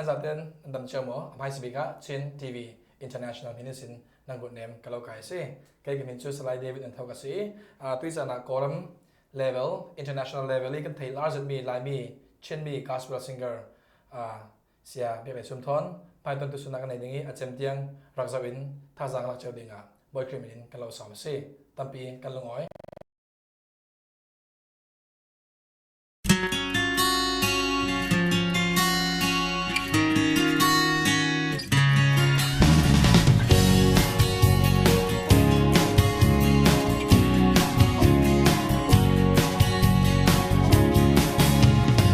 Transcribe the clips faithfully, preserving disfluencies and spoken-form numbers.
Zaten dam ciau maw, a hmaisa bik ah Chin T V International hmin ihsin nan kut nem ka lo kai si. Kei ka min cu Salai David Nan Tho ka si. Ah, tuican ah Kawlram level, international level i kan theih lar zetmi Laimi, Chinmi gospel singer, ah, Sia Biak Lei Sum Thawn, hmaiton tu sun ah kan nei ding i a cem tiang rak zoh in thazaang lak cio ding ah Bawi Khrih min in kan lo sawm a si. Tampi kan lungawi.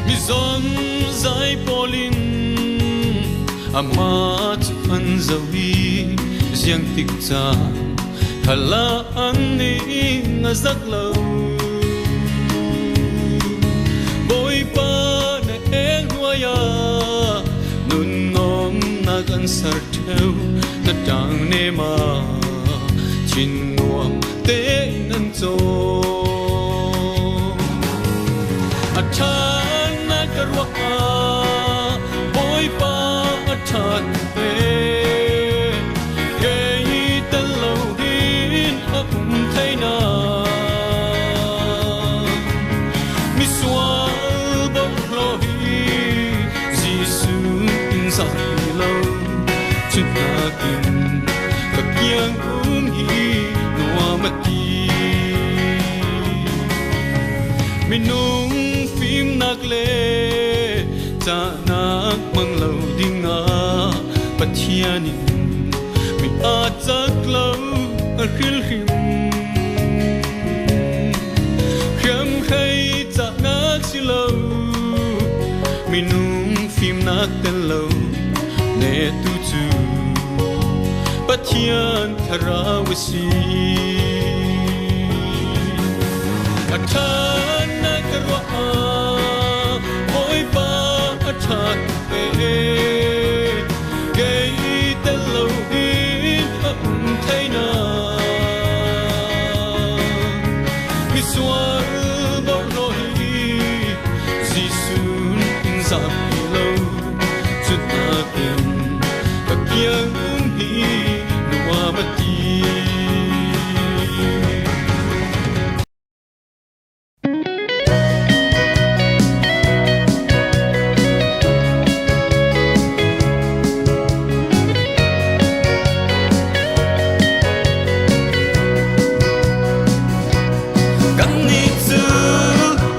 Mi zong zai pawl in amah cu an zoh i ziangtik ca khalah an ning a zak lo. Bawipa na eng hnuai ah nun ngawmnak an ser ṭheu, na ṭang nem ah thin nuam tein an caw. A ṭhatnak ka ruah ah Bawipa a ṭhat ve, kei tel lo hin a um thei na. Misual bawmh hlaw hi Jesuh in zak hi lo, cuhnakin ka kiang um hi nuam a ti. Minung fimnak le cahnak hmang lo dingah Pathian in mi aa cak lo a hrilhrim. Hriamhrei cahnak si lo, minung fimnak tel lo, netu cu Pathian Thlarau a si. A ṭhatnak ka ruah ah Bawipa a ṭhat ve, kei tel lo hin a um thei na. Misual bawmh hlaw hi Jesuh in zak hi lo, cuhnakin ka kiang um hi nuam a ti. Kannih cu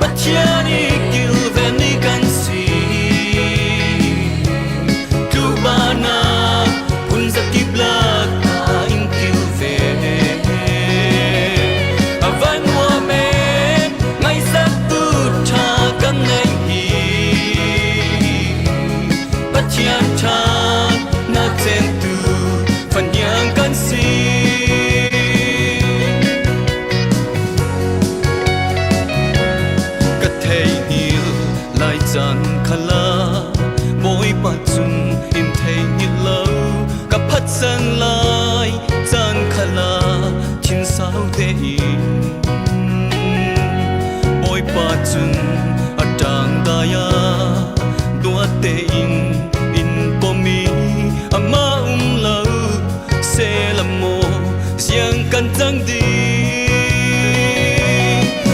Pathian i kilven mi kan si. Tlubana hun zakip lak ah in kil ve. A van nuam em ngaihsaktu ṭha kan neih hi. Pathian ṭhatnak cengtu faniang kan si. Ka theihnghilh lai caan khalah Bawipa cun in theihnghilh lo. Ka phatsan lai caan khalah thinsau tein Bawipa cun a ṭangdai ah duat tein in pom i amah um lo. Selam maw, ziang kan cang ding?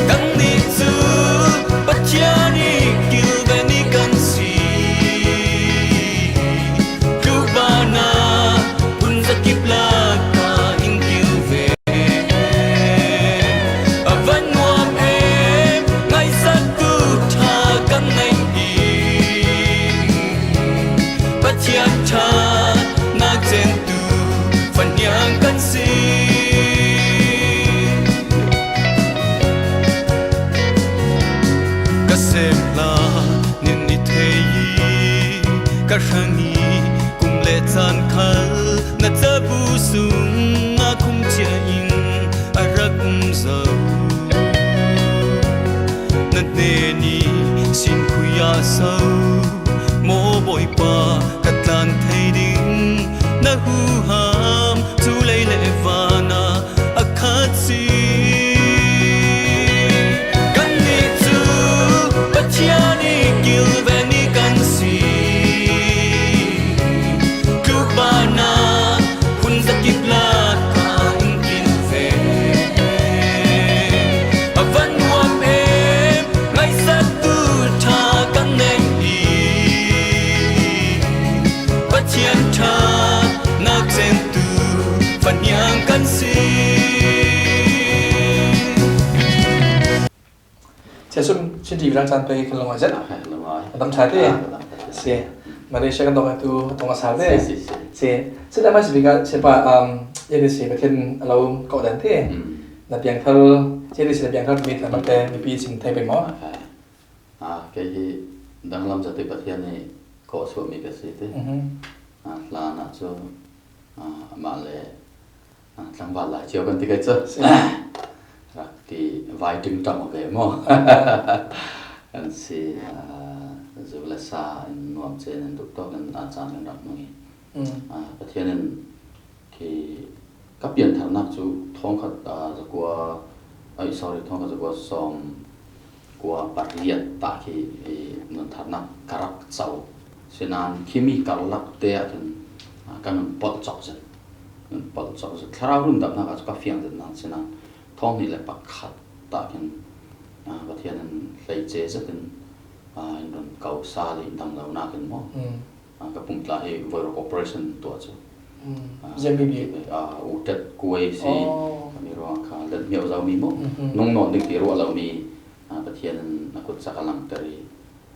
Kannih cu Pathian i kilven mi kan si. Tlubana hun zakip lak ah in kil ve. A van nuam em ngaihsaktu ṭha kan neih hi. Pathian ṭhatnak cengtu faniang kan si. Ka sem hlan in i thei i ka hrang i kum le caan khal na cabu sungah khum cia in a rak um zo. Na hnen i sinkhui ah so maw Bawipa ka tlan thei ding? Na huham cu lei le van ah a khat si. Kannih cu Pathian i kilven mi kan si. Sia Sum, Chin T V rang caan pek i khan lungawi zet. Ah, lungawi. A dam ṭha te. Ah, a dam ṭha te. Si. Malaysia kan dong tu, dong a sal te. Si, si, si. Si. Si ta mai si bika, si pa, um, ya ni si, Pathian a lo kawh dan te. Hmm. Na piangthar, ya ni si na piangthar mi ta man te, mipi sim thei pei maw? Ah, ah, kei hi danglam zat te Pathian ni kawh suak mi ka si te. Mhm. Ah, hlan ah chu, ah, amah le, ah, tlangval lai cio kan ti kai chu. Si. Rak ti vai ting tam a ve maw? Kan si, ah, zu le sa in nuam chen in duk tawk in a chan kan rak nung i. Mm. Ah, Pathian in khi ka piantharnak chu thawngkhat, ah, zakua, ai, sorry, thawngkhat zakua sawm kua pariat ta khi, eh, nun tharnak ka rak co. Sinan khi mi karlak te ah khin, ah, ka nun polh cawk zet. Nun polh cawk zet. Thlarau rundamnak ah chu ka fiang zet nan sinan thawng hnih le pakhat ta khin, ah, Pathian in hleice zet in, ah, in run ko sal i danglonak in maw? Mm. Ah, ka pumtla hi voirawk operation tuah chu. Mm. Ah, ziami bik. Ah, u tet kuai si. Oh. Ka mi ruang kha let miau zau mi maw? Mhm. Nung nawn ding ti ruah lo mi. Ah, Pathian in a kut sak a langter i,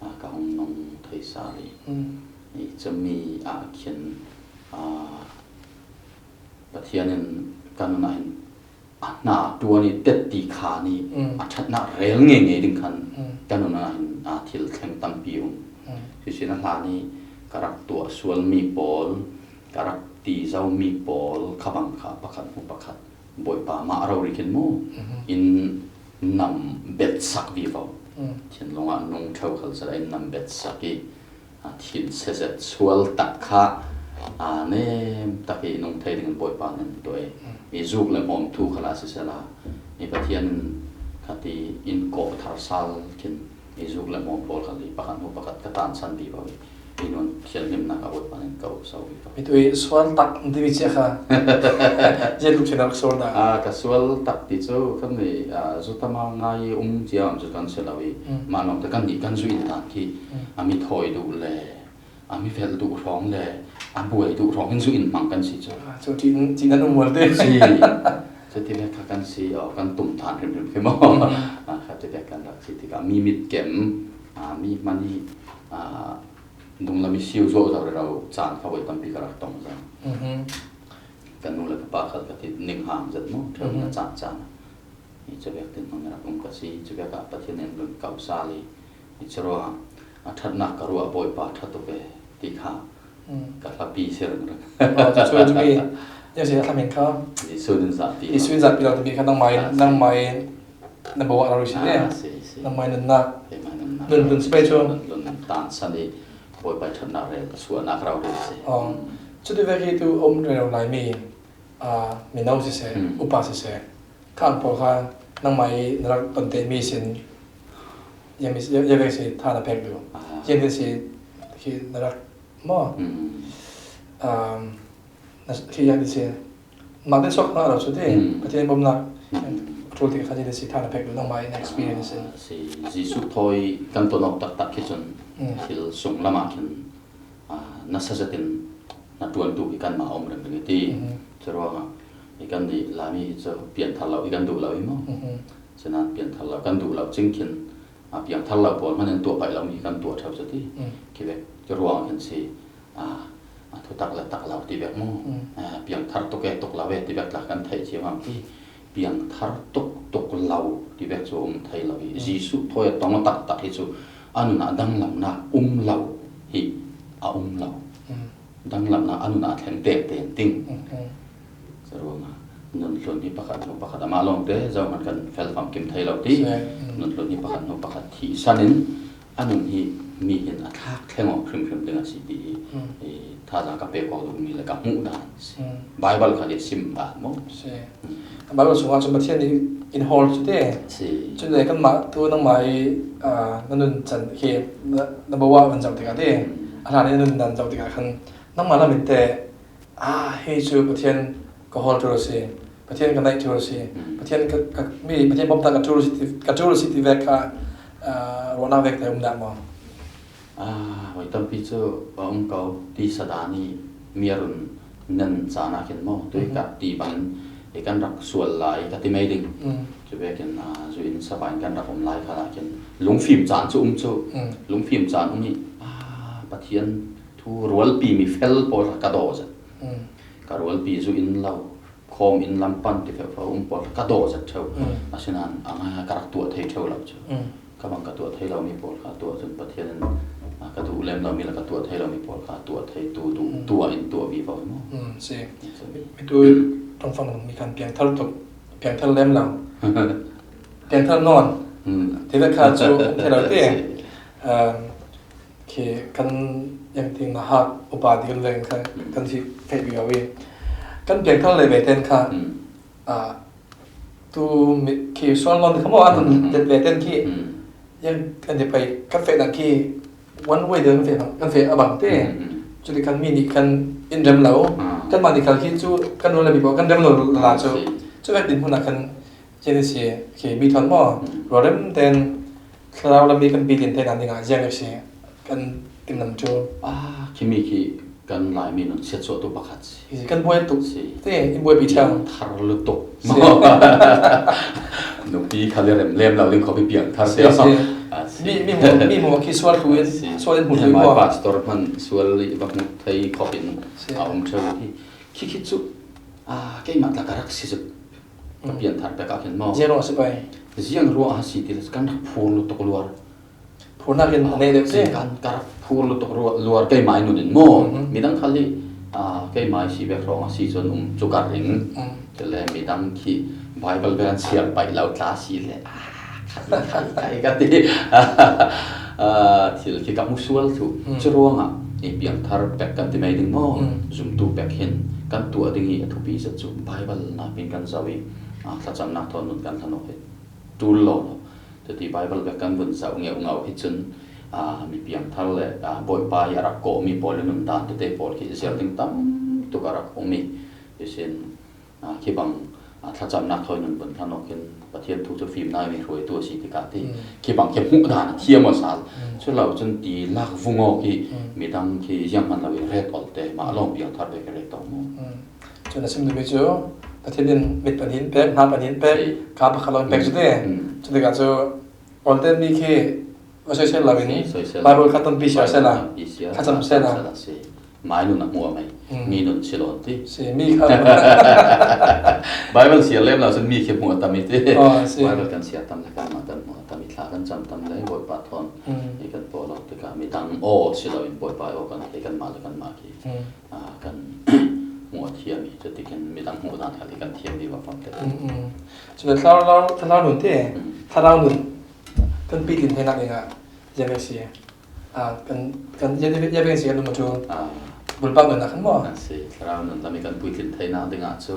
ah, ka hong nung thei sal i. Mm. I chumi ah khin, ah, Pathian in ka nun ah hin a hna tuan i tet ti kha ni, mm, a ṭhatnak rel ngeingei ding khan, mm, ka nun ah hin, ah, thil thleng tampi um. Mm. Sisian a hlan i ka rak tuah sual mi pawl, ka rak ti zo mi pawl kha bang kha pakhat hnu pakhat Bawipa mah rori khin mu. Mhm. In nam betsak vivo. Mm. Thinlung ah nung ṭheu khal sela in nam betsak i, a thin sezet sual tak kha, a nem tak i nung thei dingin Bawipa nen tuah i. Mm. I zuk le hmawm thu khala sisela, i Pathian in khat i in kawh thar sal khin i zuk le hmawm pawl khal i pakhat hnu pakhat ka tansan vivo i. I nun thianghlimnak a Bawipa nen ka up so vivo. Mi tu i sual tak dimi cia kha. Zia luk sia nak sual tak. Ah, ka sual tak ti chu kan ni, ah, zu tama ngai um cia am chu kan si lo i. Mm. Mah lawng te kan nih kan zu in dan khi, mm, a mi thawi duh le, a mi fel duh hrawng le, a buai duh hrawng in zu in hmang kan si chu. Ah, chu ti, ti nan um mual te. Si. Chu ti vek kha kan si, aw, kan tum than hrim hrim khi maw. Mm. Ah, kha ti vek kan rak si ti ka mi mit kem, ah, mi hmani, ah, dunglam i siu zuau zau rero chan kha voi tampi ka rak tong zang. Mhm. Ka nu le ka pa khal ka ti ning hang zet maw, ṭheuna, mhm, chan chan. I chuvek tin hmang rak um ka si, chuvek ah Pathian in lun kau sal i, i chiro a, a ṭhatnak ka ruah Bawipa ṭha tuk e, ti kha, mm, ka hlapi si ring ring. Oh, chu chu mi, ya si a thlamin kha. Jesu in zahpi. Jesu in zahpi lo ti mi kha nangmai, ah, si, nangmai na bawa lo si ne. Ah, si, si. Nangmai nunnak. Keimai nunnak. Nun, nun space chu. Nun, nun tansan i Bawipa ṭhatnak rel ka suahnak rau rel si. Oh. Mm. Chuti vek hi tu um rel lai mi, ah, mino si se, mm, upa si se. Kha ang pawl kha nangmai na rak tonte mi sin. Ya mi, ya, ya vek si tha na pek du. Ah. Ya vek si khi na rak maw. Mm. Um, na khi ya di si. Mak den sok na lo chu te. Mm. Pathian bomnak. Mm. Thul ti kha ni si tha na pek du nangmai na experience in. Ah, si Jesu thawi kan tonawk tak tak khi chun, mm, thil sung lama khin, ah, nasa zetin na tuantu hi kanmah a um reng reng i ti. Mhm. Churuangah i kan nih Laimi hi chu pianthar lo hi kan duh lo hi maw? Mhm. Sinan pianthar lo kan duh lo cing khin, a piangthar lo pawl hman in tuah paih lo mi hi kan tuah ṭheu chu ti. Mm. Kivek churuang khin si, a, a thutak le tak lo ti vek maw? Mm. A, piangthar tuk e tuk lo e ti vek tla kan theih thiam am ti. Piangthar tuk tuk lo ti vek chu a um thei lo hi. Mm. Jesuh thawi a tong a tak tak hi chu a nunah danglamnak um lo hi a um lo. Mm. Danglamnak a nunah a thleng teng teng ting. Mm, mm. Churuangah nun hlun hi pakhat hnu pakhat amah lawngte zohman kan fel famkim thei lo ti. Mm. Nun hlun hi pakhat hnu pakhat thihsan in a nun hi mi hin a thlak thleng awk hrimhrim ding a si ti hi, mm, i, thazaang ka pek awk duh mi le ka hmuh dan si. Mm. Bible kha le sim dan maw? Si. Mm. Bible sungah cun Pathian nih in hawl cu ti. Si. Cun le kanmah tu nangmah i, ah, na nun can khi na, na bawa van zoh tikah ti. Mm. A hlan i na nun dan zoh tikah khan nangmah lam in te, ah, hi cu Pathian ka hawl ṭul a si. Pathian ka naih ṭul a si. Mm. Pathian ka, ka, mi, Pathian bawmhnak ka ṭul a si ti, ka ṭul a si ti vek kha, ah, ruahnak vek te um dah maw? Ah, voi tampi cu a um ko, tisa dan i mi a run nen caan ah khin maw? Tui, mhm, ka ti bangin i kan rak sual lai ka ti mai ding. Mm. Chu vekin, ah, zu in saba in kan rak um lai khalah khin lungfim caan cu um cu. Mm. Lungfim caan um i, ah, Pathian thu rualpi mi fel pawl kha ka daw zet. Mm. Ka rualpi zu in lo, khawm in lam pan ti feuhfeuh um pawl kha ka daw zet ṭheu. Mm. Asinain a ngai ka rak tuah thei ṭheu lo cu. Mm. Ka bang ka tuah thei lo mi pawl kha tuah cun Pathian in, ah, ka duh lem lo mi le ka tuah thei lo mi pawl kha tuah thei tu duh, mm, tuah in tuah vivo maw? Mm, si. Si. Mi tu ṭongfang mi khan piangthar tuk, piangthar lem lo. Piangthar nawn. Hmm. Ti le kha cu um thei lo ti. Si. Um, khi kan yang ting na hak upa ti kan veng kha, hmm, kan si feh vivo i. Kan piangthar le ve ten kha, hmm, ah, tu mi khi sual nawn kha maw an, hmm, vet ve ten khi. Hmm. Yang kan ti pai ka feh dang khi one way deuh kan feh bang, kan feh a bang te. Hmm, hmm. Cu ti kan mi nih kan in rem lo. Ah. Kan mah nih khal khi cu kan rual le mi pawl kan rem lo la cu. Ah, si. Cu vet din hmun ah kan Chin si khi mi thawn maw, hmm, rualrem ten thlarau lam i kan pitlin theinak dingah ziang si kan timlam cu. Ah, khi mi khi kan Laimi nun siatsuahtu pakhat si. Hi kan buai tuk. Si. Te, in buai pi thiang. Piangthar lutuk. Si. Nupi khal i rem lem lo ding khawpi piangthar si, si, si. Ah, si. Mi, mi mu, mi mu khi sual tu in, si, sual in hmu tu in maw. Pastor hman sual i va hmu thei khawpin, si, a um ṭheu hi. Khi khi cu, ah, keimah tla ka rak si zuk. Ka, mm, pianthar pek ah khin maw? Ziang ruang a si pai. Ziang ruang a si ti le kan rak phur lutuk luar. Phurnak in a nei deuh si. Kan, ka rak phur lutuk ruah, luar keimah i nun in maw? Mhm. Midang khal hi, ah, keimah i si bek hrawng a si cun um cu ka ring. Mm. Cule midang khi Bible bek an siar paih lo tla si le, ah, khai, khai, khai ka ti. Ah, thil khi ka hmu sual thluh. Mm. Curuangah i piangthar pek kan ti mai ding maw? Mm. Zumtu pek hin kan tuah ding i a thupi zet cu Bible napin kan zoh i, ah, thlacamnak thawn nun kan hlan awk hi ṭul lo lo. Cuti Bible bek kan vun zoh ngeu ngau hi cun, ah, mi piangthar le, ah, Bawipa i a rak kawhmi pawl i nundan tete pawl khi ziar ding tam tuk a rak um i, hi sin, ah, khi bang, ah, thlacamnak thawi nun vun hlan awk hin Pathian thu cu fimnak mi hruaitu a si tikah ti. Mm. Khi bang khi hmuh dan a thiam aw sal. Mm. Cu lo cun ti lak vung awk i, mm, midang khi zianghman lo i ret awlte mah lawng piangthar bek i ret awk mu. Mm. Cun a sim duhmi cu Pathian in mit pahnih in pek, hna pahnih in pek, si, ka pakhat lo in pek cu ti. Mm. Cu tikah cu awlte mi khi va soisel lo in, si, soisel, Bible kha tampi siar sela, tampi siar, kha cam sela, si. Mai nun a hmuh a mei, mm, mi nun si lawn ti. Si, mi kha. Bible siar lem lo cun mi khi hmuh a tam i ti. Oh, si. Bible kan siar tam le kanmah kan hmuh a tam i, thla kan cam tam le Bawipa thawn, mm, i kan pawl lo tikah midang aw si lo in Bawipa aw kan thei kanmah le kanmah khi. Mm. Ah, kan hmuh a thiam i, cutikin midang hmuh dan kha ti kan thiam i va fam te. Mm, mm. Cule thlarau, thlarau nun te, mm, thlarau nun kan pitlin theinak dingah ziang a si. Ah, kan, kan, ya, ya, ya, si kan nun cu, ah, bulpak nun ah kan maw? A si, thlarau nun lam i kan puitlin theinak dingah cu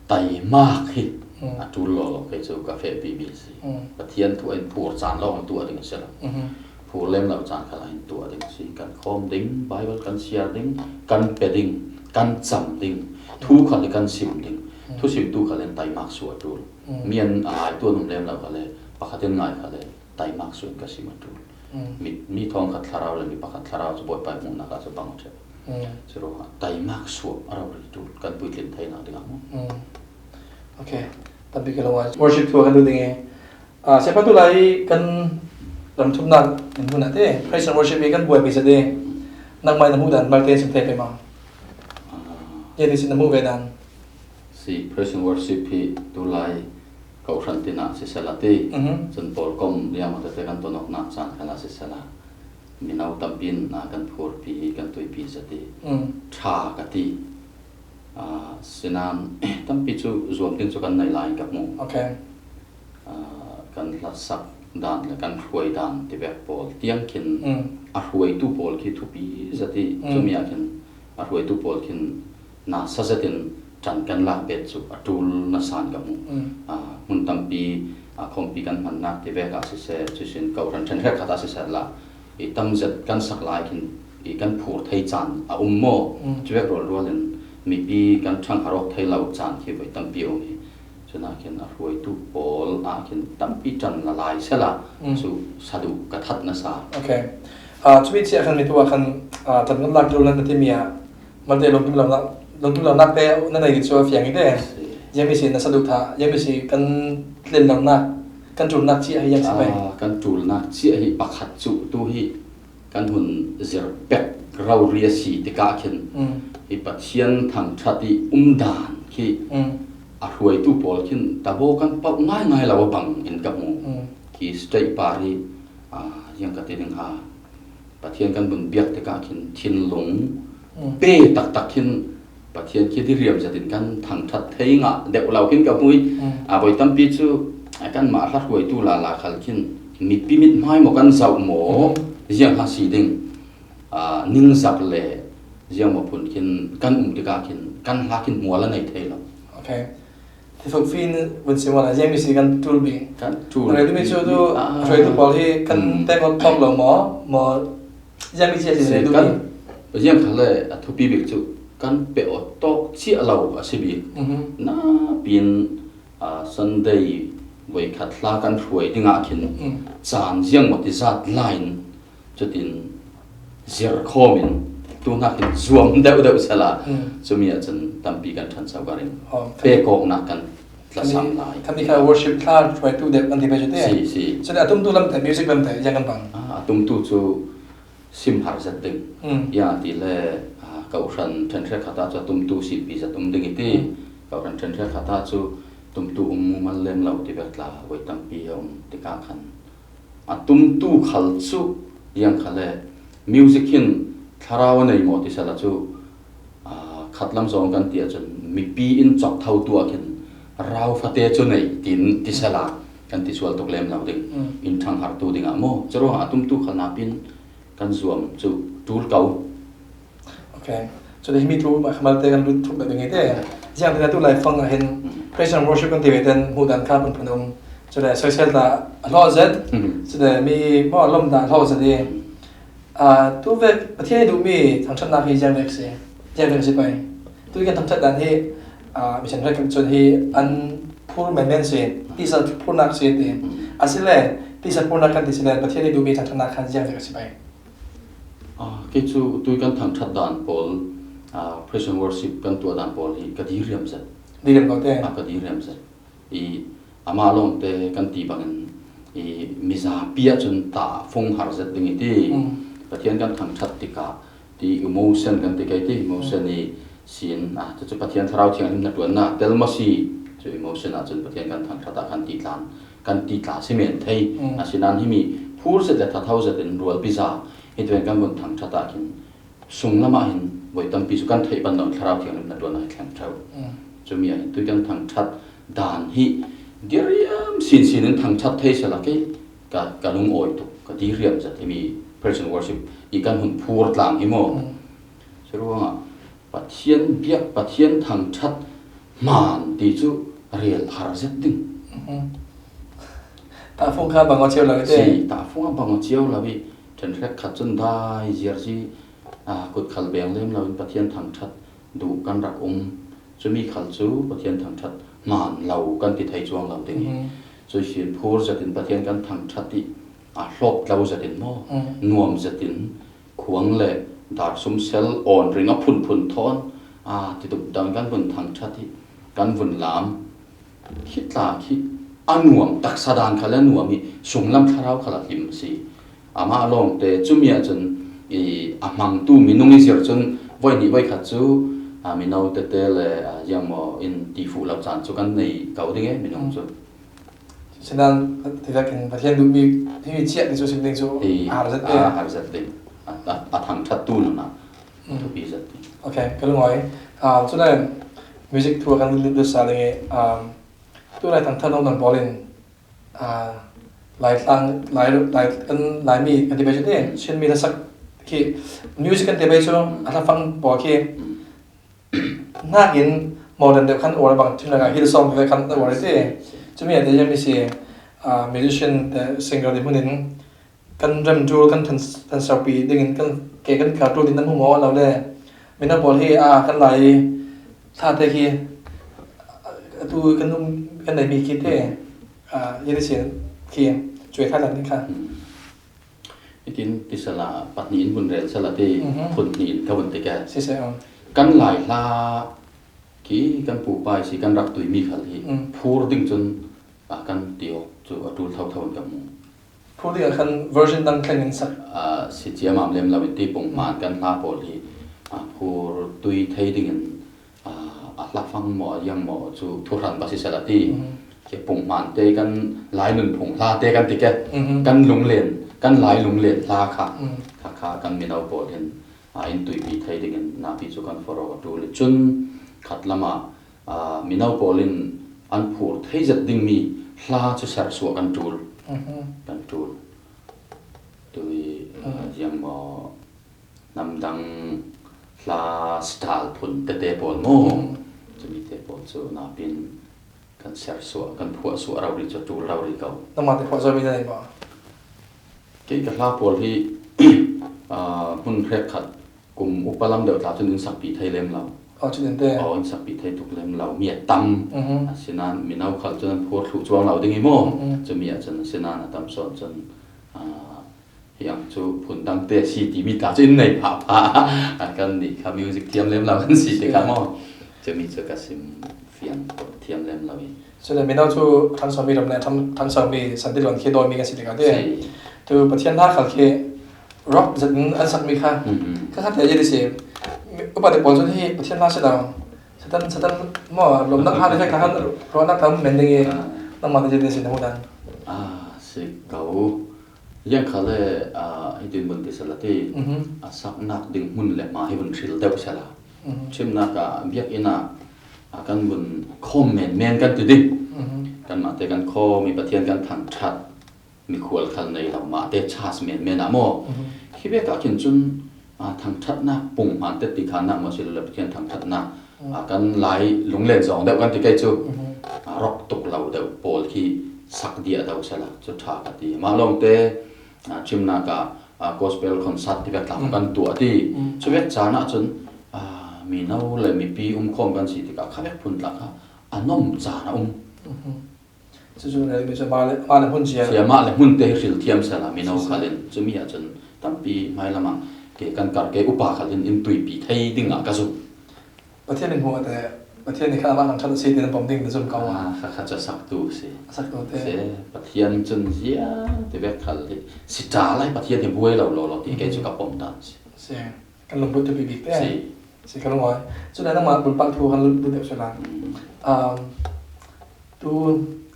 taimak hi, mm, a ṭul lawlaw kei cu ka fehpimi a si. Mm. Pathian thu in phur caan lawng tuah ding a si lo. Mhm. Phur lem lo caan khal in tuah ding a si. Kan khawm ding, Bible kan siar ding, kan pe ding, kan cam ding, thu khal hi kan sim ding. Mm. Thusimtu khal in taimak suah a ṭul. Mm. Mi an a ai tuan um lem lo khal le, pakhat in ngai khal le, taimak suah in ka sim a ṭul. Mm. Mi, mi thawngkhat thlarau le mi pakhat thlarau cu Bawipa hmuhnak ah cu bang ṭheh. Mm. Curuangah taimak suah a rori ṭul kan puitlin theinak dingah maw? Mm. Ok. Tampi ka lawng ah worship thu kan duh ding i, ah, Siapa tu lai kan ramthumnak in hmun ah te praise and worship i kan buai pei zat i, nangmah in na hmuh dan malte sim thei pei maw? Ah. Yen i sin na hmuh ve dan. Si, praise and worship hi tu lai Kohhran tin ah sisel a ti. Mhm. Cun pawlkom liam a tete kan tonawknak caan khan a sisel a, mino tampi in, ah, kan phurpi, kan tuipi zat i, mm, ṭha ka ti. Ah, sinan tampi cu zuam ding cu kan nei lai in ka hmu. Ok. Ah, kan hlatsak dan le kan hruai dan tivek pawl tiang khin, mm, a hruaitu pawl khi thupi zat i, mm, cumi ah khin a hruaitu pawl khin nasa zetin ṭan kan lak bet cu a ṭul nasa in ka hmu. Mm. Ah, hmun tampi, ah, khawmpi kan hmannak tivek ah siseh, cusin kohhran ṭhenkhat khat ah siseh la, i tam zet kan sak lai khin i kan phur thei caan a um maw? Mm. Cuvek rualrual in mipi kan ṭhang har awk thei lo caan khi voi tampi a um i, cun ah khin a hruaitu pawl ah khin tampi ṭan la lai sela, mm, cu saduh ka that nasa. Ok. Ah, cumi chiah khan mitu ah khan, ah, ṭan kan lak ṭul nan na timi ah, malte lungkim lonak, lungkim lonak te na nei dih cu a fiang i te. Si. Ziang mi si na sa duh tha, ziang mi si kan len lo nak, kan tul nak ci a hi ziang si pai. Ah, kan tul nak ci a hi pakhat cu tu hi kan hun zir pek rori a si tikah khin Mm. hi Pathian thangṭhat i umdan khi Mm. a hruaitu pawl khin tabo kan pauh ngaingai lo a bang in ka hmu. Mm. Khi state par hi, ah, ziang ka ti ding ha, Pathian kan vun biak tikah khin thinlung Mm. pe taktak khin Pathian khi diriam zetin kan thangṭhat thei ngah deuh lo khin ka hmu i, Mm. a voi tampi cu, a, kanmah hla hruaitu lala khal khin mipi mithmai maw kan zoh maw, Mm. ziang ha si ding, a, ningzak le ziang maw phun khin kan um tikah khin kan hla khin hmual a nei thei lo. Okay. Thifuk fin vun si maw la, ziang mi si kan tul bi. Kan tul Rel mi bi. Cu tu, Ah. Hruaitu pawl hi kan Mm. pek awk thawk lo maw, maw, ziang mi si a si Si rel kan, mi. Ziang khal le a thupi bik cu kan pe awk tawk ciah lo a si bik. Mhm. Napin, ah, Sunday voikhat hla kan hruai dingah khin Mm. caan ziang maw ti zat line cutin zir khawm in tu hnak hin zuam deuh deuh sela Mm. cumi ah cun tampi kan ṭhancho ka ring. Oh, pek awknak kan tlasam lai. Khami kha worship hla hruaitu deuh kan ti pei cu ti. Si, si. Cun a tumtu lam te, music lam te, ziang kan bang. Ah, a tumtu cu sim har zet ding. Mm. Ya ti le, ah, kawhhran ṭhenhre khat ah cu a tumtu sipi zet um ding i ti. Mm. Kawhhran ṭhenhre khat ah cu tumtu um mumal lem lo ti bek tla voi tampi a um tikah khan a tumtu khal cu ziang khal le music hin thlarau a nei maw ti sela cu, aa, khatlam zong kan ti ahcun mipi in cawk tho tu ah khin rau fate cu nei tiin ti sela kan ti sual tuk lem lo ding. Mm. In ṭhanghartu dingah maw? Curuangah a tumtu khal napin kan zuam cu ṭul ko. Okay. Cule himi thu mah khamal te kan lut thuk deuh ding i te. Ziang tina tu laifang ah hin praise and worship kan ti ve ten hmuh dan kha phunphun um. Cule soisel ta a hlawh zet. Mhm. Cule mi maw a lawm ta a hlawh zet i. Ah, tu vek Pathian i duhmi thangṭhatnak hi ziang vek si. Ziang vek si pai. Tu kan thangṭhat dan hi, ah, mission rek cun hi an phur menmen si. Tisa phurnak si ti. Asile tisa phurnak kan ti sile Pathian i duhmi thangṭhatnak khan ziang vek si pai. Ah, kei cu tui kan thangṭhat dan pawl, ah, praise and worship kan tuah dan pawl hi ka diriam zet. Diriam ko te. Ah, ka diriam zet. I amah lawngte kan ti bangin i mizapi ahcun tahfung har zet ding i ti. Mm. Pathian kan thangṭhat tikah ti emotion kan ti kei ti emotion i sin, ah, cucu Pathian Thlarau Thianghlim hnaṭuannak tel maw si? Cu emotion ahcun Pathian kan thangṭhat ah kan ti tlan, kan ti tla si men thei. Mm. Asinain himi phur zet le thatho zet in rualpi za hi tuan kan vun thangṭhat ah khin sunglam ah hin voi tampi cu kan theih pan lo in Thlarau Thianghlim hnaṭuan ah hi thleng ṭheu. Mm. Cumi ah hin tui kan thangṭhat dan hi diriam sinsin in thangṭhat thei sela kei ka, ka lungawi tuk, ka diriam zet himi praise and worship i kan hun phur tlang hi maw? Mm. Curuangah Pathian biak, Pathian thangṭhat hmaan ti cu rel har zet ding. Mhm. Tahfung kha bang aw cio lo i te. Si, tahfung ah bang aw cio lo i ṭhenhrek khat cun dai ziar si, ah, kut khal beng lem lo in Pathian thangṭhat duh kan rak um. Cumi khal cu Pathian thangṭhat hmaan lo kan ti thei cuang lo ding i. Mhm. Cui sin phur zet in Pathian kan thangṭhat i a hlawk lo zet in maw? Mm. Nuam zet in khuang le dar sumsel awn ring a phunphun thawn, aa, tituk dang kan vun thangṭhat i kan vun lam. Khi tla khi a nuam taksa dan khal a nuam i sunglam thlarau khal a hlim a si. Amah lawngte cumi ahcun i a hmangtu minung i zir cun voi hnih voi khat cu, aa, mino tete le, aa, ziangmaw in ti fuh lo caan cu kan nei ko ding e, minung cu. Sinan, tivekin Pathian duhmi himi chiah ti cu sim ding cu a har zet te. A har zet ding. A, a, a thangṭhattu nunah thupi zet ding. Okay, ka lungawi. Ah, cule music thu a kan lut sa ding i, ah, tulai thangṭhat nong dang pawl in, ah, Laitlang, Lai, Lai, kan Laimi kan ti pai cu ti, Chinmi lasak khi music kan ti pai cu a hlafang pawl khi hnakin modern deuh khan uar bang thin lakah Hillsong ve khan uar a si. Cumi ah te ziang mi si, ah, musician te singer ding hmun in kan remṭul kan ṭhan, ṭhan saupi dingin kan ke kan kar ṭul ding nan hmu maw lo le. Mino pawl hi, ah, kan lai thlate khi, ah, atu kan um kan neihmi khi te, ah, ziang si khi cuai thai lan ding kha. Hitin ti sala pahnih in vun rel sala ti phun hnih in ka vun ti ke. Siseh, um. Kan lai hla Hi kan pupa i si kan rak tui mi khal hi. Mm. Phur ding cun, a, kan ti awk cu a ṭul thotho in ka hmu. Phur ding ah khan version dang thleng in sak. A, si ciamam lem lo in ti pung hman kan hla pawl hi, a, phur tui thei ding in, a, a hlafang maw, a yang maw cu thuhran va si sal a ti. Mm. Khi pung hman te kan lai nunphung hla te kan ti ke. Mhm. Kan lunglen, kan lai lunglen hla kha. Mm. Kha kha kan mino pawl hin, a, in tuipi thei ding in napi cu kan forh awk a ṭul i cun khat lam ah, a, mino pawl in an phur thei zet ding mi hla cu sersuah kan ṭul. Mhm. Kan ṭul. Tui, a, mm, ziang maw, hnam dang hla style phun tete pawl maw? Mm. Cumi te pawl cu napi in kan sersuah, kan phuahsuah rori cu a ṭul rori ko. Nangmah te phuah zo mi na nei maw? Kei ka hla pawl hi, a, hmun hrekkhat kum upa lam deuh tla cun in sakpi thei lem lo. Aw, cun in te. Aw, in sakpi thei tuk lem lo. Mi a tam. Mhm. Asinain mino khal cun an phur thluh cuang lo ding i maw? Mhm. Cumi ah cun asinain a tam sawn cun, a, hi ang cu phun dang te a si timi tla cu in nei phah phah. A, kan nih kha music thiam lem lo kan si tikah maw? Cumi cu ka sim fiang thiam lem lo i. Cule mino cu ṭhangso mi ram le ṭhang-, ṭhangso mi santi luan khi dawimi kan si tikah ti. Si. Tu Pathian hla khal khi rock zet in an sakmi kha. Mhm. Kha kha te a si. Upa te pawl cun hi Pathian hla si lo. Satan, Satan maw, lawmhnak hla te kha ruahnak tam men ding i, ah, nangmah te zet in si na hmuh dan. Ah, si ko. Ziang khal le, ah, hitin bun ti sal a ti. Mhm. A saknak ding hmun le hma hi vun hril deuh sal a. Mhm. Chimnak ah biakinn ah, a kan vun khawm menmen kan ti ding. Mhm. Kanmah te kan khawm i Pathian kan thangṭhat, mikhual khal nei lo mah te chas menmen ah maw? Mhm. Khi vek ah khin cun, a, thangṭhatnak pung hman te ti khan nak maw si lo le Pathian thangṭhatnak, mhm, a kan lai lunglen zawng deuh kan ti kei cu, mhm, a, rawk tuk lo deuh pawl khi sak diah deuh sela cu ṭha ka ti. Mah lawngte, a, chimnak ah, a, gospel concert ti vek tla, mm, kan tuah ti. Mm. Cu vek caan ah cun, a, mino le mipi um khawm kan si tikah kha vek phun tla kha a nom caan a um. Mhm. Cucu ralmi cu mah le, mah le hmun cia. Cia mah le hmun te hi hril thiam sal a mino, si, si, khal in. Cumi ah cun tampi hmailam ah ke kan kar ke upa khal in in tuipi thei ding ah ka zum. Pathian in hmuh te, Pathian nih khan amah thangṭhat a si ti nan pom ding na zum ko. Ah, kha kha cu a saktu si. A saktu te. Si, Pathian cun ziang ti vek khal hi si ṭha lai, Pathian hi buai lo law law ti kei cu, mhm, ka pom dan si. Si. Kan lungput tu bik bik te. Si. Si, ka lung awi. Cule nangmah bulpak thu kan lut deuh sual lai. Mm. Um, tu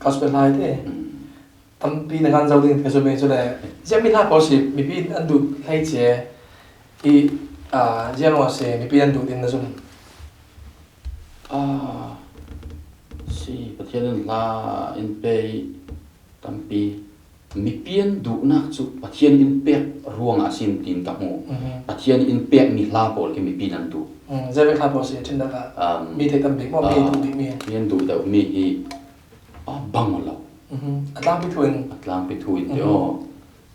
gospel hla hi te. Mm. Tampi na ngan zo ding ka zum i cule, ziah mi hla pawl si mipi an duh hlei cia i, aa, ziah ruang a si mipi an duh ding na zum? Aa, si, Pathian in hla in pe i tampi mipi an duhnak cu Pathian in pek ruangah a si tiin ka hmu. Mhm. Pathian in pek mi hla pawl khi mipi nan duh. Mm, ziah vek hla pawl si a ṭhin dah, um, mi theih tam bik maw, mi, aa, duh bik mi? Mi an duh deuh mi hi, aa, bang lo. Mhm. A tlangpi thu in. A tlangpi thu in te, mhm, aw.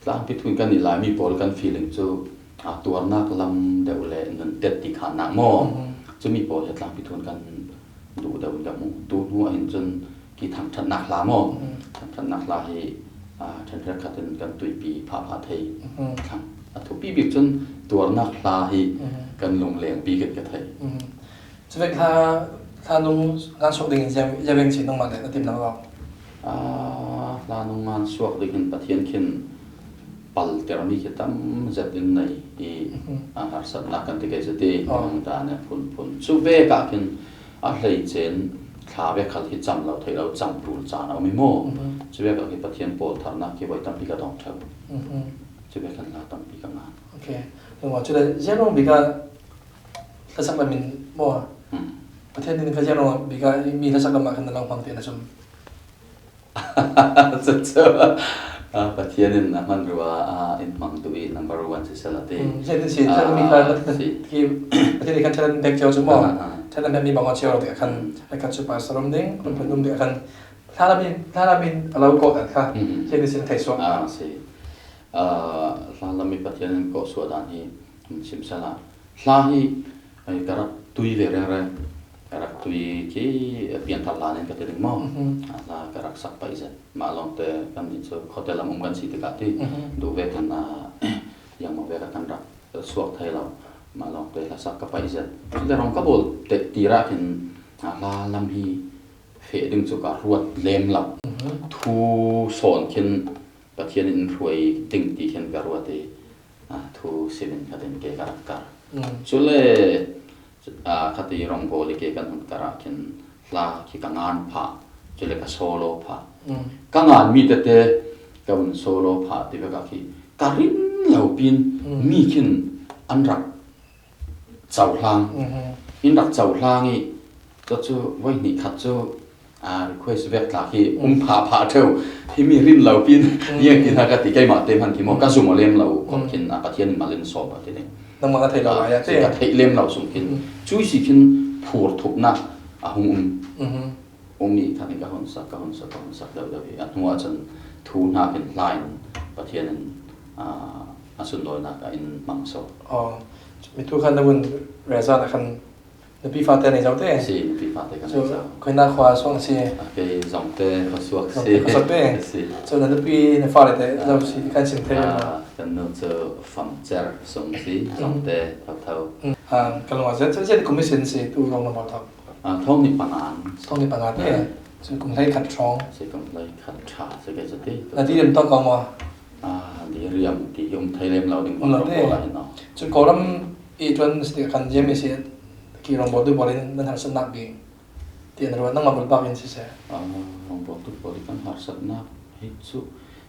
Tlangpi thu in kan i Laimi pawl kan feeling cu, aa, tuarnak lam deuh le nuntet ti khannak maw? Mhm. Cumi pawl hi a tlangpi thu in kan duh deuh in ka hmu. Tu hnu ah hin cun khi thangṭhatnak hla maw? Mhm. Thangṭhatnak hla hi, aa, ṭhenhrekkhat in kan tuipi phahphah thei. Mhm. Thlang. A thupi bik cun tuarnak hla hi, mhm, kan lungleng bik in ka thei. Mhm. Cuvek hla, hla nung ngan suak ding in ziang, ziang veng chin nangmah le na tim lo. Aa, hla nung ngan suak ding in Pathian khin palter mi khi tam zet in nei i, mhm, aa, harsatnak kan ti kei cu ti, oh, nung dan e phun phun. Cuvek ah khin a hleice in thla vek khal hi cam lo theih lo, cam ṭul caan a um i maw? Mhm. Cuvek ah khi Pathian pawl tharnak khi voi tampi ka dawng ṭheu. Mhm. Cuvek khan hla tampi ka ngan. Ok. Nungua cule ziang nung bik ah hlasak lam in maw? Hmm. Pathian in kha ziang nung bik ah mi hlasak lam ah khan na lo hmang te na zum? Cucu, ah, Pathian in a hman rua, ah, in hmang tu i number one si sela ti. Hmm, ziah tin si, ah, ṭhat mi kha, si, khi Pathian in khan ṭhat in pek cio cu maw? Ah, ah. Ṭhat in pek mi bang a cio ti khan, hmm, a khat cu pastor um ding, hmm, phun phun um ti khan, hla lam in, hla lam in a lo kawh dan kha, hmm, ziah tin si na thei suak. Ah, si. Ah, hla lam i Pathian in kawh suah dan hi, hmm, sim sela. Hla hi, ai, ka rak tui ve rengreng. Ka rak tui khi pianthar hla nen ka ti ding maw? Mhm. A hla ka rak sak paih zet. Mah lawngte kan nih cu khuate lam um kan si tikah ti. Mhm. Duh vekin, a, ziangmaw vek ah kan rak suak thei lo. Mah lawngte hla sak ka paih zet. Cule rong ka bawl te ti rah khin, A hla lam hi feh ding cu ka ruat lem lo. Thu sawn khin Pathian in hruai ding ti khin ka ruat i, a, thu simin khatin ke ka rak kar. Cule, a, khati rawngbawl i ke kan hun kar ah khin hla khi ka ngan phah, cule ka solo phah. Ka ngan mi tete ka hun solo phah ti vek ah khi ka rin lo pin mi khin an rak cohlang. In rak cohlang i, cu cu voi hnih khat cu, a, request vek tla khi um phah phah ṭheu. Hi mi rin lo pin, ziang ti hna ka ti keimah te hman khi maw, ka zum aw lem lo khawh khin, a, Pathian in malin sawm a ti ding. Nangmah na theih lo lai ah te. Ka theih lem lo sung khin. Cui si khin phur thupnak a hung um. Um i khan ka hun sak, ka hun sak, ka hun sak deuh deuh i a hnu ah cun thu hna khin hla in Pathian in, aa, a sunlawinak ah in hmang so. Aw, mi thu khan na vun reza na khan nupi fate nei zo te. Si, nupi fate kan nei zo. Khuina khua suang si. A kei zong te khuasuak si. Khuasuak te. Si. So na nupi na fale te zo si kan sim thei. Aa, kan nu cu Fam Cer sung si, zong te thotho. Aa, kan lung a zet, zet kum i sin si tu zong na maw thok. Ah, thawng nih panga. Thawng nih panga te. Ah. Cu kum hlei khat hrawng. Si kum hlei khat ṭha si ke cu ti. Na diriam tawk ko maw? Ah, diriam ti hi um thei lem lo ding. Um lo te. Rawngbawl ah hin aw. Cu Kawlram i ṭuan si kan ziam i si ki rawngbawl tu bawl in nan harsatnak bik ti an ruat nangmah bulpak in si se. Ah, rawngbawl tu bawl i kan harsatnak hi cu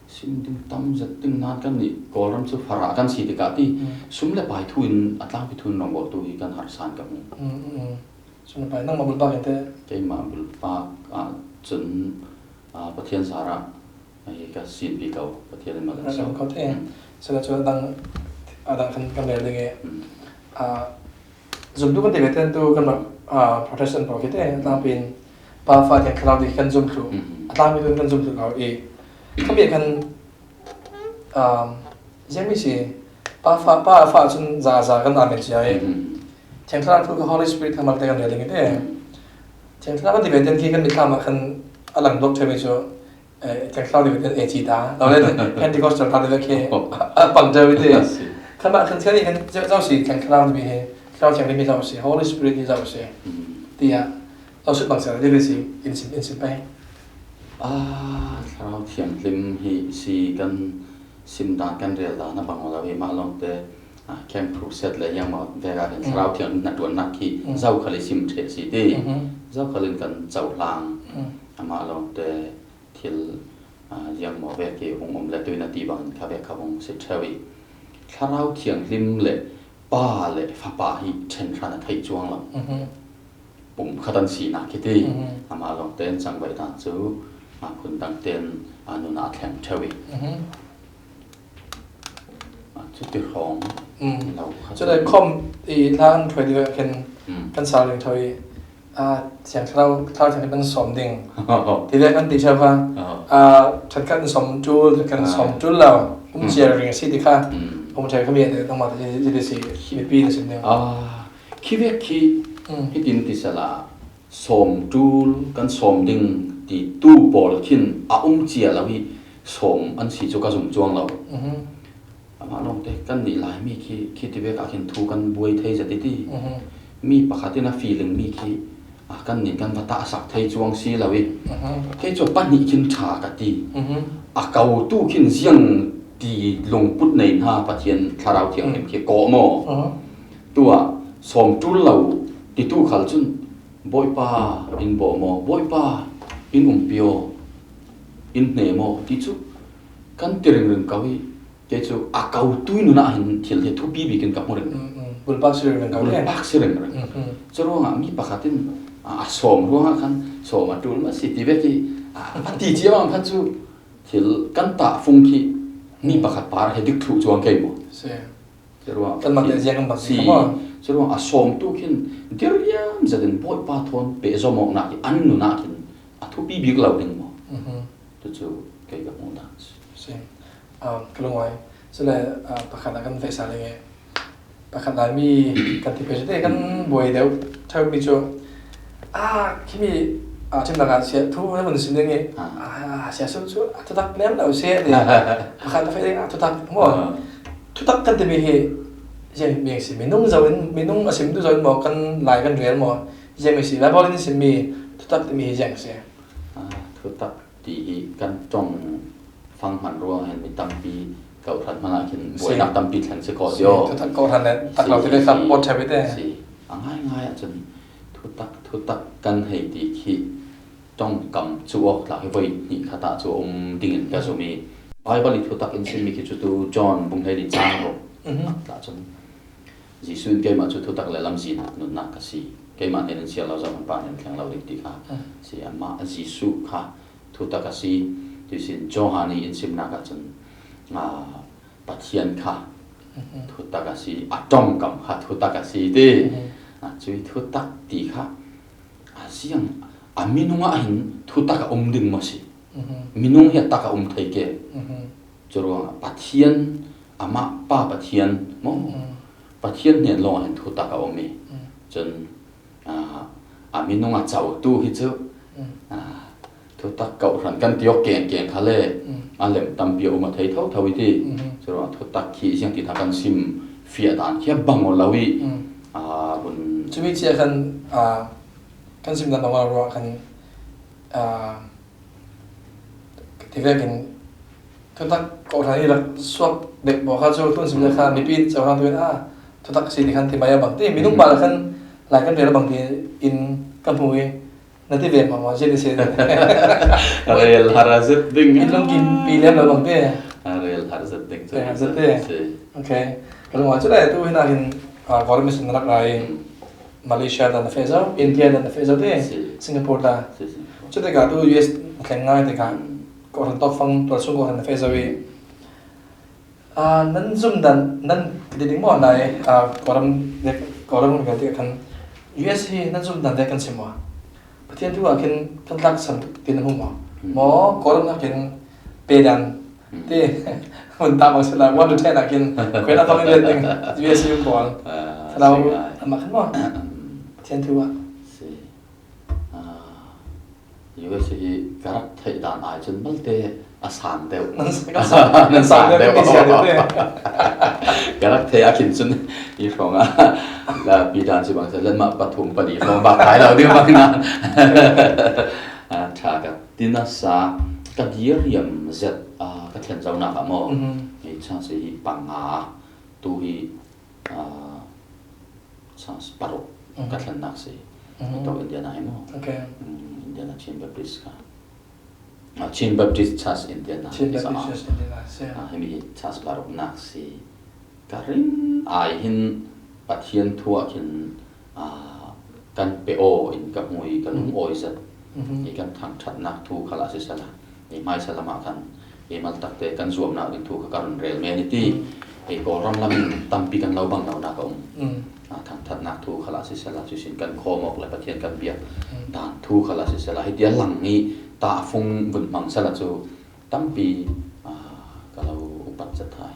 sim ding tam zet ding nan kan nih Kawlram cu farah kan si tikah ti sum le pai thu in a tlangpi thu in rawngbawl tu hi kan harsan ka hmu. Sum le pai, nangmah bulpak in te? Keimah bulpak ah cun, ah, Pathian zarah hi ka sinpi ko, Pathian in malin so. Ko te. Sila cu a dang, a dang khan kan rel ding i, ah, zumtu kan ti ve ten tu kan, ah, Protestant pawl khi te, a tlangpi in pa fa tiang thlarau ti kan zum thluh, a tlangpi tu kan zum thluh ko i, khami khan, um, ziangmi si, pa fa, pa fa cun za, za kan amen cia i. Thiang Thlarau thu ka Holy Spirit kha malte kan rel ding i te. Thiang Thlarau kan ti ve ten khi kan mitthlam ah khan a lang dawk ṭheu mi cu, eh, Thiang Thlarau ti ve ten A G ta, lo le Pentecostal ta ti ve khi a pang ṭheu i te. Khan mah khan, khan i khan zo, zo si Thiang Thlarau ti mi hi, Thlarau Thianghlim hi zo si, Holy Spirit hi zo si. Tiah, Lo sut bang si, rili si, in sim, in sim pei. Ah, Thlarau Thianghlim hi si kan sim dan, kan rel dan a bang lo hi mah lawngte, ah, Camp Crusade le ziangmaw vek ah hin Thlarau Thianghlim hnaṭuannak khi zokhal i sim ṭheh si ti. Zokhal in kan cohlang. Amah lawngte thil, ah, ziangmaw vek i hung um le tuin a ti bangin kha vek kha hung si ṭheu i. Thlarau Thianghlim le Pa le Fapa hi ṭhen hran a theih cuang lo. Pumkhat an sinak khi ti. Amah lawngte an cangvaih dan cu, a, phundang tein, a, nun ah a thleng ṭheu i. A, cuti hrawng lo kha. Cule khawm i hla an hruai ding ah khin kan sal ding ṭheu i, a, Thiang Thlarau, Thlarau Thianghlim kan sawm ding. Ti le kan ti ṭheu kha. A, ṭhenkhat kan sawm ṭul, ṭhenkhat kan sawm ṭul lo. Um cia ring a si ti kha. Um ṭheu khami ah te, nangmah te, ti si, mipi na sim ding. A, Khi vek khi hitin ti sala, sawm ṭul kan sawm ding ti tu pawl khin a um cia lo i sawm an si cu ka zum cuang lo. Amah lawngte kan nih Laimi khi, khi ti vek ah khin thu kan buai thei zet i ti. Mi pakhat in a feeling mi khi, a, kan nih kan va tahsak thei cuang si lo i. Kei cu pahnih khin ṭha ka ti. A ko tu khin ziang ti lungput nei hna Pathian Thlarau Thianghlim khi kawh maw? Tuah sawm ṭul lo titu khal cun, "Bawipa, in bawh maw? Bawipa, in umpi aw, in hne maw?" ti cu kan ti ringring ko i, kei cu a ko tui nun ah hin thil hi thupi bik in ka hmu ringring. Bulpak si ringring ko le. Bulpak si ringring. Curuangah mi pakhat in, a, a sawm ruangah khan sawm a ṭul ma si ti vek i, a, a ti cia khan cu thil kan tahfung khi mi pakhat par he dik thluh cuang kei maw? Curuang kan mate ziang kan bang si, kha maw? Curuang a sawmtu khin diriam zetin Bawipa thawn pehzom awknak hi an nun ah khin a thupi bik lo ding maw? Tu cu kei ka hmuh dan si. Si. Ah, ka lungawai. Cule, ah, pakhat ah kan feh sal ding i, pakhat Laimi kan ti pei cu te kan buai deuh ṭheu mi cu, ah, khimi, ah, thimnak ah sia thu na vun sim ding i, ah, sia sum cu a thutak lem lo si ti. Pakhat ka feh ding a thutak maw? Thutak kan timi hi ziang mi si, minung zo in, minung a sim tu zo in maw, kan lai kan rial maw? Ziang mi si, Bible in sim mi thutak timi hi ziang si. Ah, thutak ti hi kan ṭong fang hman ruang hin mi tampi kawhhran hmanah khin buainak tampi thlen si kawh si, dio. Thutak kawhhran le tak lo ti le kha pawt ṭha bik te. Si. A ngaingai ah cun thutak, thutak kan hei ti khi ṭongkam cu awk tla hi voi hnih khat ah cu a um dingin ka zum i, Bible i thutak in simmi khi cu tu John bung hleili cang ruk tla cun Jesuh in keimah cu thutak le lamzin nunnak ka si. Keimah hnen in siar lo, zohhmanh pa hnen in thleng lo ding ti kha si. Amah Jesuh kha thutak a si. Tuisin Johan i in simnak ah cun, aa, Pathian kha thutak a si, a ṭongkam kha thutak a si ti. Aa, cui thutak ti kha a ziang, a minung ah hin thutak a um ding maw si? Minung hi a tak a um thei ke. Curuangah Pathian, amah pa Pathian maw? Pathian hnen lawng ah hin thutak a um i. Cun, aa, a minung a cotu hi cu, aa, thutak kawhhran kan ti awk kengkeng kha le a lem tampi a um a thei thotho i ti. Curuangah thutak khi ziang ti hna kan sim fiah dan khi a bang aw lo i, aa, hun. Cumi cia khan, aa, kan sim dan bang aw ruah khan, aa, ti vekin thutak kawhhran i rak suak dek baw kha cu tun sim le kha mipi cohlan tu in, ah, thutak si ti khan ti mai a bang ti, minung pa le khan lai kan rel a bang ti in ka hmu i, na ti ve mah maw, ziah ti si. Rel har a zet ding. In lungkim pi lem lo bang ti. Rel har zet ding cu. Rel har zet ti. Si. Ok. Ka lung ah cu le tu hin ah hin, ah, Kawlram mission na rak ra i. Malaysia dan na feh zo, India dan na feh zo te, Singapore dan. Cutikah tu U S na thleng ngai tikah kawhhran tawkfang tualsung kawhhran na feh zo i, aa, nan zumdan, nan ka ti ding maw nai, aa, Kawlram, Kawlram vialte tikah khan U S hi nan zumdan te kan si maw? Pathian thu ah khin kan tlaksam ti na hmu maw? Maw Kawlram ah khin pedan ti, hun ta bang sila, one to ten ah khin khuai na tawng in let ding, U S hi um pawl. Thlarau amah khan maw? Pathian thu ah. U S hi ka rak theih dan ai cun malte a sang deuh. Nan sang deuh. Ka rak theih a khin cun i hrawng ah, la pi dan si bang sila, mah pathum pali hrawng bak kai lo ding bang nan. Aa, ṭha ka ti nasa, ka diriam zet, aa, ka thlen zonak ah maw? Hei, chance hi panga, tu hi, aa, chance paruk ka thlennak si. Hi to Indiana hi maw? Indiana Chin Baptist kha. Aa, Chin Baptist Church Indiana. Chin Baptist Church Indiana si. Aa, himi hi chance paruknak si. Ka ring ai hin Pathian thu ah khin, aa, kan pe aw in ka hmu i ka lungawi zet. I kan thangṭhatnak thu khalah sisela, i hmaisa lamah khan i maltakte kan zuamnak ding thu kha ka run rel men i ti. I Kawlram lam in tampi kan lo bang lonak a um. Aa, thangṭhatnak thu khalah sisela, cusin kan khawm awk le Pathian kan biak dan thu khalah sisela, hiti a lang i tahfung vun hmang sela cu tampi, aa, ka lo upat zet hai.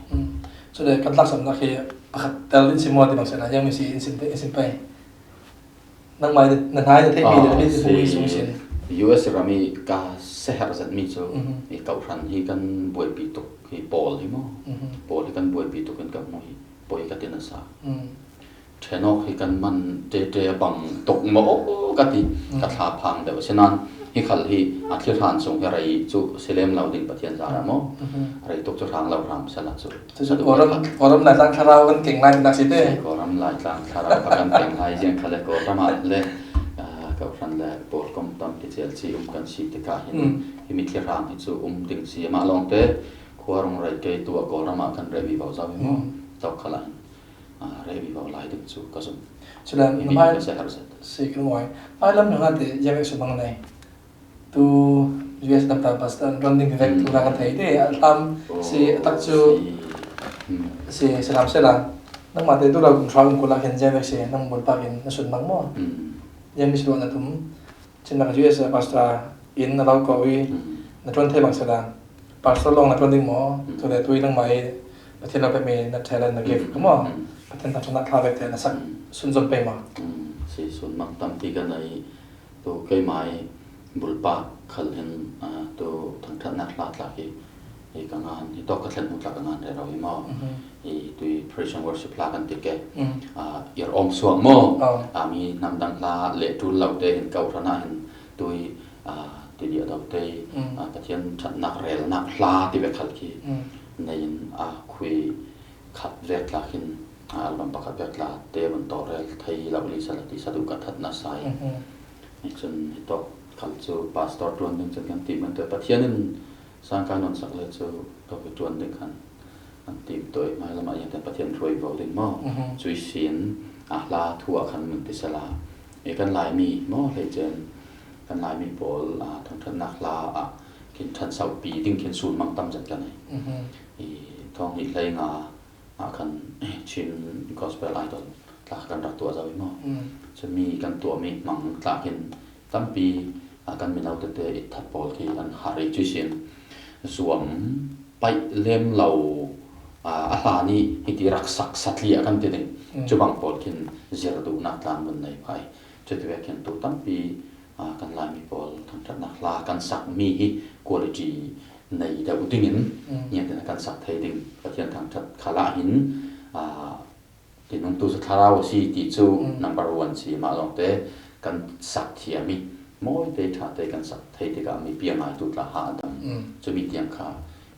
Cule kan tlaksamnak hi pakhat tel in sim maw ti bang sehla, ziangmi si in sim, in sim pei. Nangmah na hnai na theihmi le na mit hmuhmi sung sin. U S ram i ka siaherh zetmi cu i kawhhran hi kan buaipi tuk hi, Paul hi maw? Paul hi kan buaipi tuk in ka hmu hi, poi ka ti nasa. Ṭhen awk hi kan man ṭeṭe a bang tuk maw ka ti, ka thlaphang deuh. Asinain hi khal hi a thlirhan sung hi rei cu si lem lo ding Pathian zarah maw? Rei tuk cu hrang lo hram sala cu. Cucu Kawlram, Kawlram Laitlang Thlarau kan keng lai tinak si te. Kawlram Laitlang Thlarau kha kan keng lai ziang khal le Kawlram ah le, aa, kawhhran le pawlkom tam kicial ci um kan si tikah hin himi thlirhang hi cu um ding si. Amah lawngte khua rung rei kei tu ah Kawlram ah kan rei vivo zo hi maw? Tok khalah hin, aa, rei vivo lai ding cu ka zum. Cule himi namai ka siaherh zet. Si kan uai. Hmailam nungah te ziangvek sumang nei. Tu U S lamta pastor an ron ding vek tu na kan thei te, a hlam si a tak cu si, si hram sela. Nangmah te tu lo kum hra kum kul ah khin ziangvek si nang bulpak in na sun mang maw? Ziangmi si ruah na tum. Chin nak U S a pastor in na lo ko i na ṭuan thei bang sela. Pastor lawng na ṭuan ding maw? Cule tu i nangmah i Pathian lo pekmi na talent na gift ko maw? Pathian thangṭhatnak thla vek te na sak sunzom pei maw? Si sun mang tampi kan nei. Tu keimah i bulpak khal hin, aa, tu thangṭhatnak hla tla hi Hi ka ngan, hi tawk ka thlen hnu tlak ka ngan rero hi maw? Mhm. Hi tui praise and worship hla kan ti ke. Mm. Ah, ir awm suak maw? Oh. Ah, mi hnam dang hla leh tul lo te hin kau hrana hin tui, ah, ti diah do te, mm, ah, Pathian ṭhatnak relnak hla ti ve khal khi, mm, nei in, ah, khui khat vek tlak hin, ah, album pakhat vek tlak te vun tawlrel thei lo li sala ti sa duh ka that nasa hi. Mhm. Hi chun hi tawk khal chu pastor ṭuan ding chun kan ti man te Pathian in sangka nawn sak le chu tawk hi ṭuan ding khan an tim tawh i hmai lamah hian kan Pathian hruai vo ding maw? Mhm. Chu i sin, a hla thu ah khan min ti sala. I kan Laimi maw hlei chen, kan Laimi pawl, a, thangṭhatnak hla ah khin ṭhan sauhpi ding khin sulmang tam zet ka nei. Mhm. I thawng hnih hlei nga ah khan Chin Gospel Idol tlak kan rak tuah zo i maw? Mm. Chu mi kan tuah mi hmang tlak hin tampi, a, kan mino tete i that pawl khi an har i chu i sin. Zuam paih lem lo, a, a hla nih hiti rak sak satliah kan ti ding. Mm. Chubang pawl khin zir duhnak tlan mun nei phai. Chuti vek khin tu tampi, a, kan Laimi pawl thangṭhatnak hla kan sak mi hi quality nei deuh dingin, mm, ngian tin a kan sak thei ding Pathian thangṭhat khalah hin, a, Tinung tu sa thlarau a si ti chu, mm, number one si mah lawngte kan sak thiam i mawi te ṭha te kan sak thei tikah mipi a ngaitu tla ha a dam. Mm. Chumi tiang kha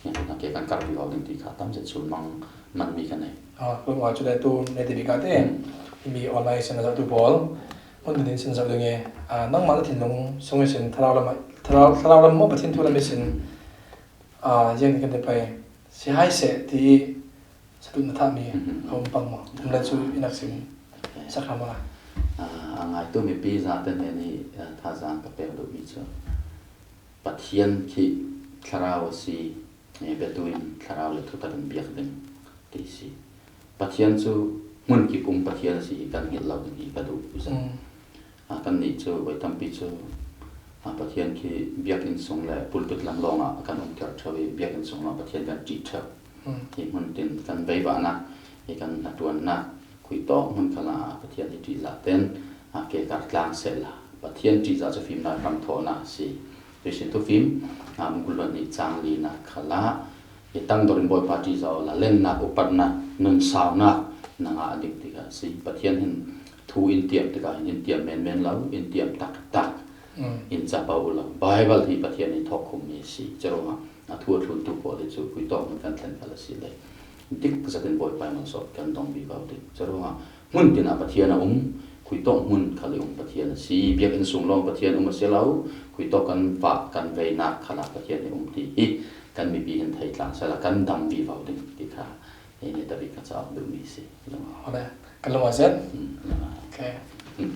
hian tuna ke kan kar vivo ding ti kha tam zet sulmang man mi ka nei. Ah, kum a chu le tu ne ti bik a te. Mm. Mi online sin a zohtu pawl. Hmun tin sin zoh ding e. Ah, nangmah na thinlung sung i sin thlarau lam, thlarau, thlarau lam maw Pathian thu lam i sin. Ah, ziang ni kan te pai. Si hai se ti Satutna thah mi, mhm, a um pang maw? Um le chu i nak sim, okay, sak hram a. Ah, a ngaitu mipi zate hnen hi, ah, thazang ka pek duh mi chu Pathian khi thlarau a si, eh, biaktu in thlarau le thutakin biak ding ti si. Pathian chu hmun kip um Pathian a si hi kan ngilh lo ding hi ka duh zet. Mm. A, kan nih chu, voi tampi chu, a, Pathian khi biakinn sung le pulpit lam lawngah kan um thar ṭheu i, biakinn sung lawng Pathian kan ṭih ṭheu. Hmm. Hi hmun tin kan veivahna, hi kan hnaṭuanna, khuitawk hmun khalah Pathian hi ṭihzah ten, a, ke kar tlang sehla Pathian ṭihzah chu fimnak ram thawhna a si. Tuisin thufim, a, Mungkul luan nih chang lina khalah, i tangdawrin Bawipa ṭihzah awla lennak, upatna, nunsaunak na ngah ding tikah a si. Pathian hin thu in tiam tikah hin in tiam menmen lo, in tiam taktak, mm, in chapa uh lo. Bible hi Pathian in thawkkhum mi a si. Churuangah a thu a thluntu pawl hi chu khuitawk hmun kan thlen khalh a si le. Dik zatin Bawipa i malsawm kan dawng vivo ding. Churuangah hmun tinah Pathian a um, khuitawk hmun khal i um Pathian a si. Biakinn sung lawng Pathian um a si lo, khuitawk kan vah, kan veinak khalah Pathian i um ti hi kan mipi hin thei tlang sela kan dam vivo ding ti kha. Hei ni tabik ka chak duh mi si. Awle, ka lawm a zet. Hmm, lawm a. Okay. Hmm.